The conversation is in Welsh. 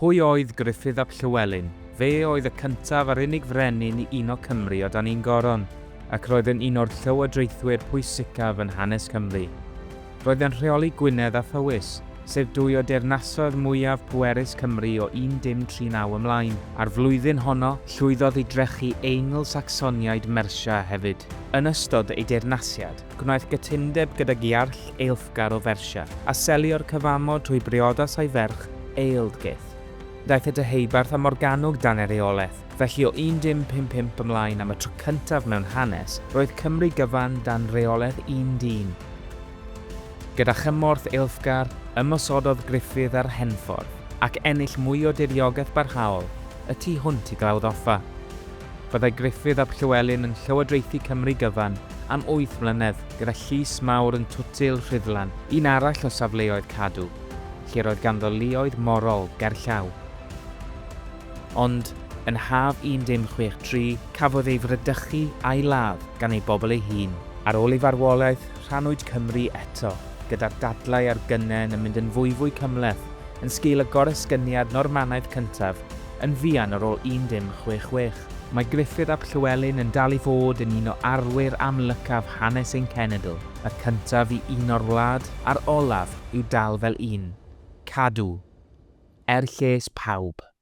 Pwy oedd Gruffydd ap Llywelyn? Fe oedd y cyntaf a'r unig frenin i uno Cymru o dan un goron, ac roedd yn un o'r llywodraethwyr pwysicaf yn hanes Cymru. Roedd yn rheoli Gwynedd a Phowys, sef dwy o deyrnasoedd mwyaf pwerus Cymru o 1039 ymlaen. A'r flwyddyn honno, llwyddodd i drechu Eingl-Sacsoniaid Mersia hefyd. Yn ystod ei deyrnasiad, gwnaeth gytundeb gydag Iarll Eilfgar o Fersia, a selio'r cyfamod trwy briodas â'i ferch, Ealdgyth. Daeth y Deheubarth a Morgannwg dan ei reolaeth, felly o 1055 ymlaen am y tro cyntaf mewn hanes, roedd Cymru gyfan dan reolaeth un dyn. Gyda chymorth Eilfgar, ymosododd Gruffydd ar Henffordd, ac ennill mwy o diriogaeth barhaol y tu hwnt i Glawdd Offa. Byddai Gruffydd ap Llywelyn yn llywodraethu Cymru gyfan am wyth mlynedd, gyda llys mawr yn Twtil, Rhuddlan, un arall o safleoedd Cadw, lle roedd ganddo luoedd morol gerllaw. Ond, yn haf 1063, cafodd ei fradychu a'i ladd gan ei bobl ei hun. Ar ôl ei farwolaeth, rhannwyd Cymru eto, gyda'r dadlau ar gynnen yn mynd yn fwyfwy cymhleth yn sgil y goresgyniad Normanaidd cyntaf yn fuan ar ôl 1066. Mae Gruffydd ap Llywelyn yn dal i fod yn un o arwyr amlycaf hanes ein cenedl, y cyntaf i uno'r wlad, a'r olaf i'w dal fel un. Cadw. Er lles pawb.